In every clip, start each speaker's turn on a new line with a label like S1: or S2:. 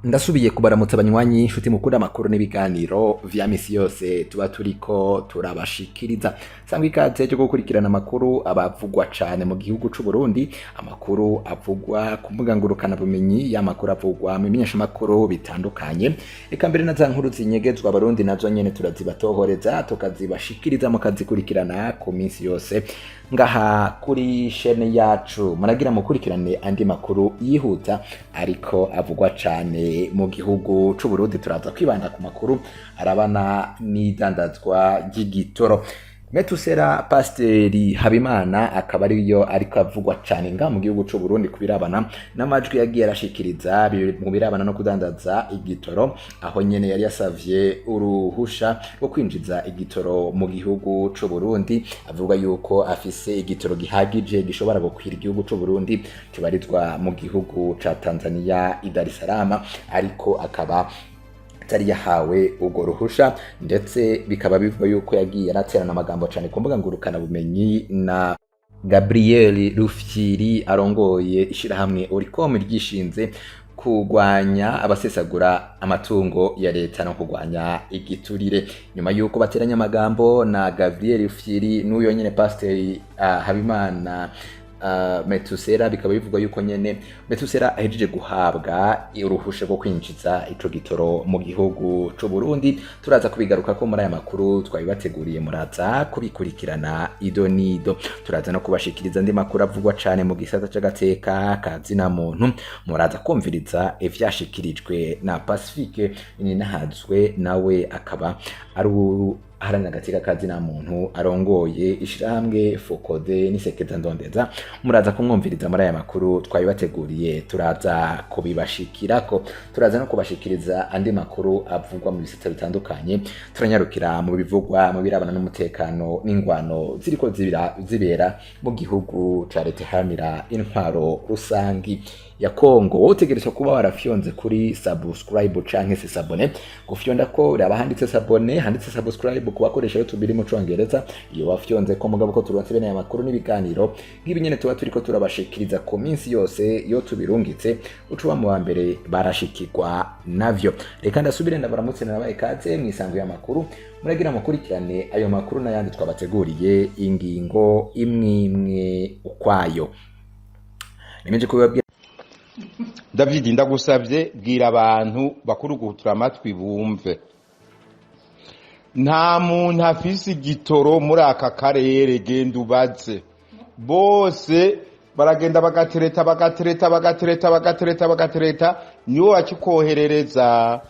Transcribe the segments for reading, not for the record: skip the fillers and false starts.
S1: Ndasubiye kubaramutsa abanywanyi, inshuti mukunda amakuru n'ibiganiro vya misi yose tuba turiko turabashikiriza. Sangwa ikaze cyo gukurikirana amakuru abavugwa cane mu gihugu c'u Burundi, amakuru avugwa ku mbuga ngurukana bumenyi, y'amakuru avugwa mu bimenyeshamakuru bitandukanye, eka mbere na za nkuru zinyegezwa Abarundi nazo nyene turazibatohoreza, tukazibashikiriza, mukazikurikirana ku minsi yose ngaha kuri chaîne yacu. Muragira mukurikirane andi makuru yihuta ariko avugwa cane mu gihugu c'u Burundi. Turaza kwibanda ku makuru arabana n'idandazwa ry'igitoro. Metusera Pasiteri Habimana akaba ariyo ariko avugwa cane nga mu gihugu c'u Burundi kubirabana n'amajwi yagiye arashikiriza mu birabana no kudandaza igitoro, aho nyene yari yasavye uruhusha rwo kwinjiza igitoro mu gihugu c'u Burundi, avuga yuko afise igitoro gihagije gishobora gukwira igihugu c'u Burundi kibarizwa mu gihugu ca Tanzania i Dar es Salaam, ariko akaba atari yahawe urwo ruhusha. Ndetse bikaba bivuga yuko yagiye araterana amagambo cyane ku mbuga ngurukana bumenyi na Gabriel Rufyiri arongoye ishirahamwe Oricom ryishinze kurwanya abasesagura amatungo ya leta no kurwanya igiturire. Nyuma yuko bateranya amagambo na Gabriel Rufyiri n'uyo nyene Pasiteri Habimana Metusera, bikaba bivugwa yuko nyene Metusera ahejeje guhabwa uruhusha rwo kwinjiza ico gitoro mu gihugu c'u Burundi. Turaza kubigaruka ko muri aya makuru twabibateguriye, muraza kubikurikirana ido nido. Turaza no kubashikiriza andi makuru avugwa cane mu gisata c'agateka ka zina muntu. Muraza kumviriza ivyashikirijwe na Pacifique Ninahazwe, nawe akaba ari aharanira agateka ka zina muntu, arongoye ishirahamwe Fokode n'isekeza ndondeza. Muraza kumwumviriza muri aya makuru twabibateguriye, turaza kubibashikirako. Turaza no kubashikiriza andi makuru avugwa mu bisata bitandukanye. Turanyarukira mu bivugwa mu birabana n'umutekano n'ingwano ziriko zibera mu gihugu ca leta iharanira intwaro rusangi ya Kongo. Wowe utegerezwa kuba warafyonze kuri subscribe canke se s'abonner. Gufyonda ko raba handitse s'abonner, handitse subscribe ku bakoresha YouTube iri mu Congereza. Iyo wafyonze ko, mugabo ko turonse bene aya makuru n'ibiganiro nk'ibi nyene tuba turiko turabashikiriza ku minsi yose, iyo tubirungitse uca uba mu wa mbere barashikirwa navyo. Reka ndasubire ndabaramutse, narabaye kaze mwisango y'amakuru. Muragira mukurikirane ayo makuru n'ayandi twabateguriye, ingingo imwe imwe ukwayo. Nimeje kubibabwira.
S2: David, ndagusabye, bwira abantu bakuru guhutura amatwi bumve. Nta muntu afise igitoro muri aka karere. Genda ubaze bose, baragenda bagatereta, bagatereta, bagatereta, bagatereta, bagatereta, niwo bakikoherereza.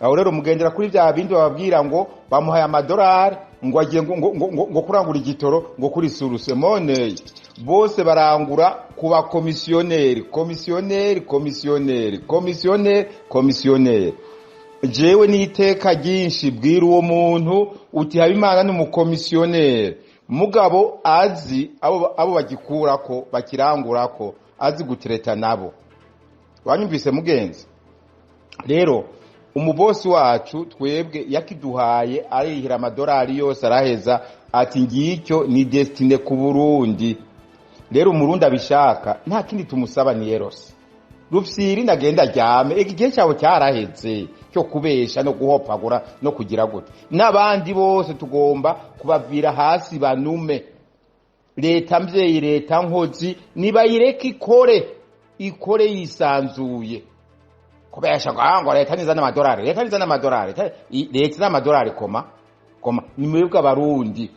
S2: Aho rero mugendera kuri bya bindi bababwira ngo bamuhaye amadolari, ngo agiye ngo kurangura igitoro, ngo kuri source money. Bose barangura ku bakomisiyoneri, komisiyoneri, komisiyoneri, komisiyoneri, komisiyoneri. Jewe n'iteka ryinshi bwira uwo muntu uti Habimana ni umukomisiyoneri, mugabo azi abo bagikurako, bakirangurako, azi gutereta nabo. Wanyumvise mugenzi? Rero umubosi wacu twebwe yakiduhaye arihira amadolari yose, araheza ati ngicyo ni destiné ku Burundi. Rero Umurundi abishaka nta kindi tumusaba ni erose Rufyiri nagenda aryame, igihe cyawe cyaraheze cyo kubesha no guhopagura no kugira gute. N'abandi bose tugomba kubavira hasi banume. Leta mvyeyi, leta nkozi, nibayireke ikore, ikore yisanzuye. Kubesha ngo leta nizana amadolari, leta nizana amadolari, leta n'amadolari koma koma. Ni mwebwe Abarundi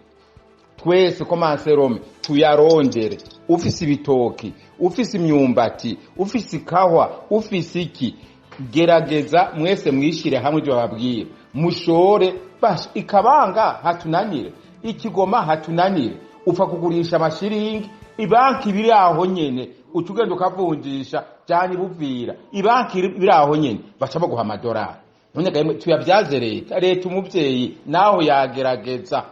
S2: twese komanserome tuyarondere. Ufise ibitoki, ufise imyumbati, ufise ikahwa, ufise iki, gerageza mwese mwishire hamwe ibyo bababwira, mushore. Basha ikabanga hatunanire, ikigoma hatunanire, upfa kugurisha amashiringi, ibanki biri aho nyene, uca ugenda ukavunjisha cyane buvira ibanki biri aho nyene, baca baguha amadolari. None ga tuyabyaze leta, leta umuvyeyi naho yagerageza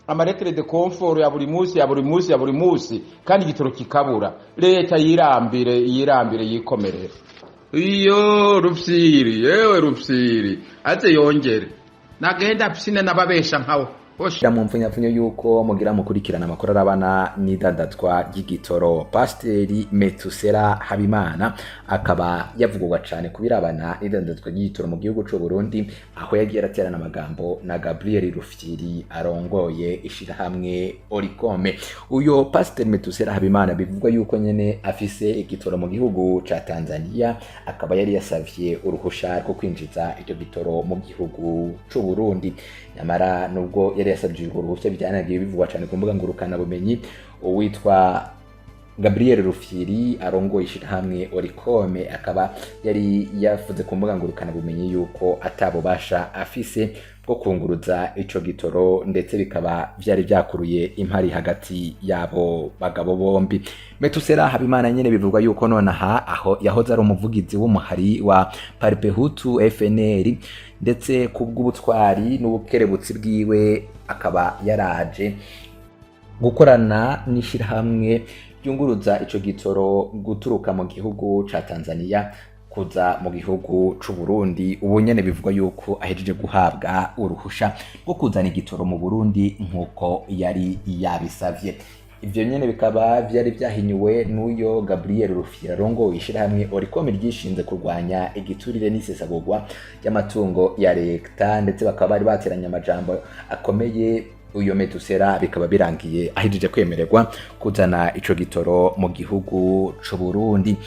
S2: ama lettres de confort ya buri munsi, ya buri munsi, ya buri munsi, kandi igitoro kikabura. Leta yirambire, yirambire, yikomerere. Iyo Rufyiri, yewe Rufyiri aze yongere nagenda pisine n'ababesha nkawe.
S1: Mu mfunyapfunyo yuko mugira mukurikirana amakuru arabana n'idandazwa ry'igitoro, Pasiteri Metusera Habimana akaba yavugurwa cane ku birabana n'idandazwa ry'igitoro mu gihugu c'u Burundi, aho yagiye araterana amagambo na Gabriel Rufyiri arongoye ishirahamwe Orikome. Uyo Pasiteri Metusera Habimana bivugwa yuko nyene afise igitoro mu gihugu ca Tanzania, akaba yari yasavye uruhusha rwo kwinjiza ico gitoro mu gihugu c'u Burundi. Nyamara nubwo yari yasabye urwo ruhushya, byanagiye bivugwa cyane ku mbuga ngurukanabumenyi, uwitwa Gabriel Rufyiri arongoye ishirahamwe Orikome akaba yari yavuze ku mbuga ngurukanabumenyi yuko atabubasha afise bwo kunguruza ico gitoro, ndetse bikaba vyari vyakuruye impari hagati y'abo bagabo bombi. Metusera Habimana nyene bivugwa yuko nonaha aho yahoze ari umuvugizi w'umuhari wa Paripehutu FNL, ndetse kubw'ubutwari n'ubukerebutsi bwiwe akaba yaraje gukorana n'ishirahamwe ryunguruza ico gitoro guturuka mu gihugu ca Tanzania kuza mu gihugu c'u Burundi. Ubu nyene bivugwa yuko ahejeje guhabwa uruhusha rwo kuzana igitoro mu Burundi nk'uko yari yabisavye. Ivyo nyene bikaba vyari vyahinyuwe n'uyo Gabriel Rufyiri arongoye ishirahamwe Oricom ryishinze kurwanya igiturire n'isesagurwa ry'amatungo ya leta, ndetse bakaba bari bateranye amajambo akomeye. Uyo Metusera bikaba birangiye ahejeje kwemererwa kuzana ico gitoro mu gihugu c'u Burundi.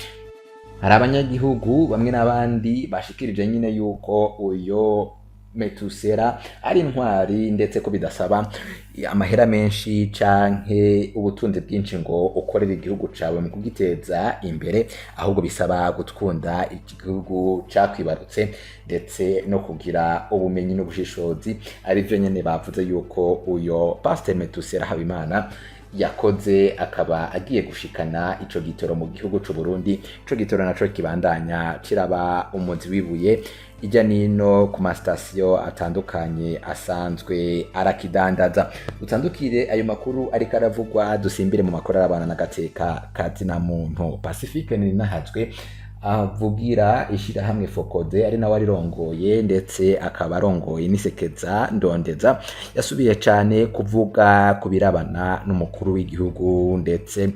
S1: Hari abanyagihugu bamwe n'abandi bashikirije nyine yuko uyo Metusera ari intwari, ndetse ko bidasaba amahera menshi canke ubutunzi bwinshi ngo ukorere igihugu cawe mu kugiteza imbere, ahubwo bisaba gukunda igihugu cakwibarutse ndetse no kugira ubumenyi n'ubushishozi, arivyo nyene bavuze yuko uyo Pasteur Metusera Habimana yakoze, akaba agiye gushikana ico gitoro mu gihugu c'u Burundi. Ico gitoro naco kibandanya kiraba umuzi wibuye ijya nino ku masitasiyo atandukanye asanzwe arakidandaza. Dutandukire ayo makuru ariko aravugwa, dusimbire mu makuru arabana n'agateka kazina muntu. Pacifique Nininahazwe avugira ishirahamwe Fokode, ari nawe arirongoye ndetse akaba arongoye n'isekeza ndondeza, yasubiye cane kuvuga ku birabana n'umukuru w'igihugu ndetse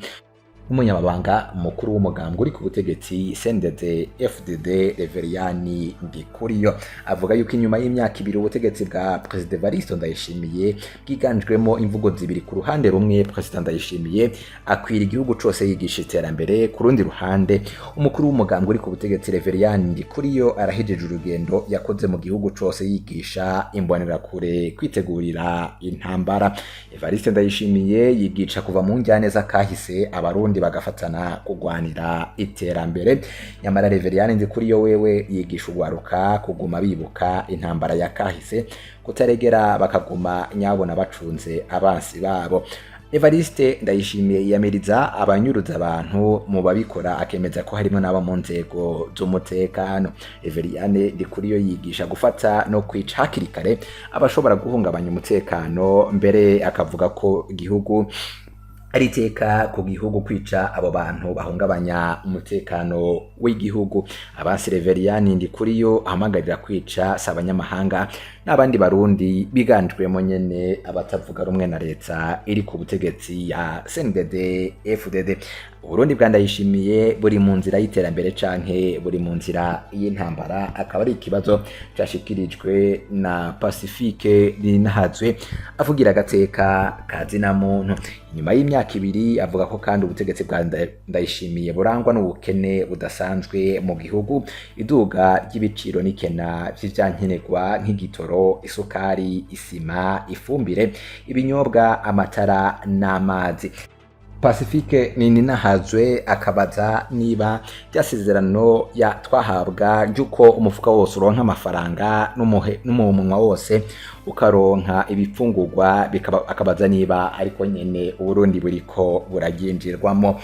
S1: n'umunyamabanga mukuru w'umugambwe uri ku butegetsi CNDD FDD, Reveriyani Ndikuriyo. Avuga yuko inyuma y'imyaka 2 ubutegetsi bwa Perezida Evariste Ndayishimiye bwiganjwemo imvugo zibiri: ku ruhande rumwe Perezida Ndayishimiye akwira igihugu cose yigisha iterambere, ku rundi ruhande umukuru w'umugambwe uri ku butegetsi Reveriyani Ndikuriyo arahejeje urugendo yakoze mu gihugu cose yigisha imbonerakure kwitegurira intambara. Evariste Ndayishimiye yigisha kuva mu njyane z'akahise, abarundi bagafatana kugwanira iterambere, nyamara Reveriyani Ndikuriyo wewe yigisha ugwaruka kuguma bibuka intambara ya kahise, kutaregera, bakaguma nyabona bacunze abansi babo. Evariste Ndayishimiye yiyamiriza abanyuruza abantu, mu babikora akemeza ko harimo n'abo mu nzego z'umutekano. Reveriyane Ndikuriyo yigisha gufata no kwica hakiri kare abashobora guhungabanya umutekano, mbere akavuga ko igihugu ari iteka ku gihugu kwica abo bantu bahungabanya umutekano w'igihugu. Abasi Reveriyani Ndikuriyo ahamagarira kwica si abanyamahanga, n'abandi barundi biganjwemo nyene abatavuga rumwe na leta iri ku butegetsi ya CNDD FDD. Uburundi bwa Ndayishimiye buri mu nzira y'iterambere canke buri mu nzira y'intambara? Akaba ari ikibazo cashikirijwe na Pacifique Nininahazwe avugira agateka ka zina muntu. Inyuma y'imyaka 2 avuga ko kandi ubutegetsi bwa Ndayishimiye burangwa n'ubukene budasanzwe mu gihugu, iduga ry'ibiciro n'ikena vy'ivyankenerwa nk'igitoro, isukari, isima, ifumbire, ibinyobwa, amatara n'amazi. Pacifique Nininahazwe akabaza niba ryasezerano ya twahabwa ry'uko umufuka wose uronka amafaranga n'umumunwa wose ukaronka ibifungurwa, akabaza niba ariko nyene Uburundi buriko buraryinjirwamo.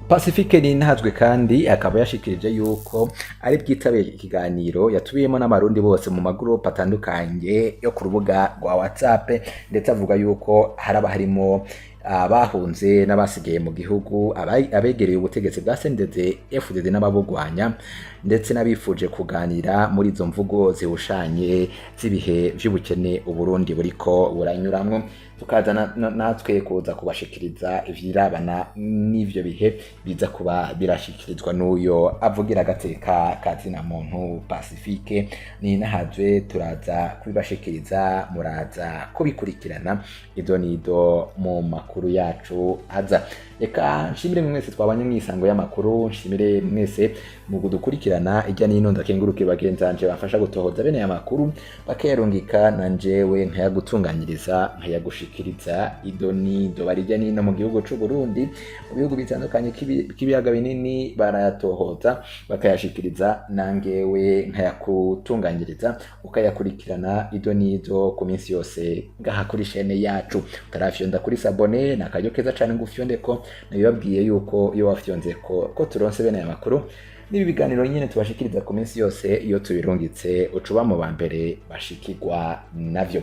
S1: Pacifique Nininahazwe kandi akaba yashikirije yuko ari bwitabe ikiganiro yatubiyemo n'abarundi bose mu magurupe atandukanye yo ku rubuga rwa WhatsApp, ndetse avuga yuko haraba harimo abahunze n'abasigaye mu gihugu, abegereye ubutegetsi bwa CNDD FDD n'ababugwanya. ndetse n'abifuje kuganira muri izo mvugo zihushanye z'ibihe vy'ubukene Uburundi buriko buranyuramwo, tukaza natwe kuza kubashikiriza ivyirabana n'ivyo bihe biza kuba birashikirizwa n'uyo avugira agateka ka zina muntu Pacifique Ninahazwe. Turaza kubibashikiriza, muraza kubikurikirana ido nido mu makuru yacu aza. Reka nshimire mwese twabanye mw'isango y'amakuru, nshimire mwese mu kudukurikirana ijya n'ino, ndakenguruke bagenzanje bafasha gutohoza bene aya makuru bakayarungika, na njewe nkayagutunganyiriza, nkayagushikiriza ido nido. Bari ijya n'ino mu gihugu c'u Burundi, mu bihugu bitandukanye k'ibiyaga binini, barayatohoza bakayashikiriza, nangewe nkayakutunganyiriza, ukayakurikirana ido nido ku minsi yose ngaha kuri chaîne yacu. Utarafyonda kuri s'abonner, ni akaryo keza cane ngo ufyonde ko nabibabwiye yuko iyo wafyonze ko turonse bene aya makuru n'ibi biganiro nyine tubashikiriza ku minsi yose, iyo tubirungitse ucuba mu ba mbere bashikirwa navyo.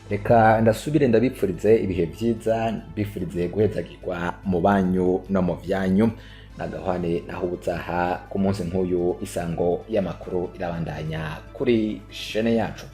S1: Reka ndasubire ndabipfurize ibihe byiza, mbifurize guhezagirwa mu banyu no mu vyanyu. Nagahwane, naho ubutaha ku munsi nk'uyu. Isango y'amakuru irabandanya kuri chaîne yacu.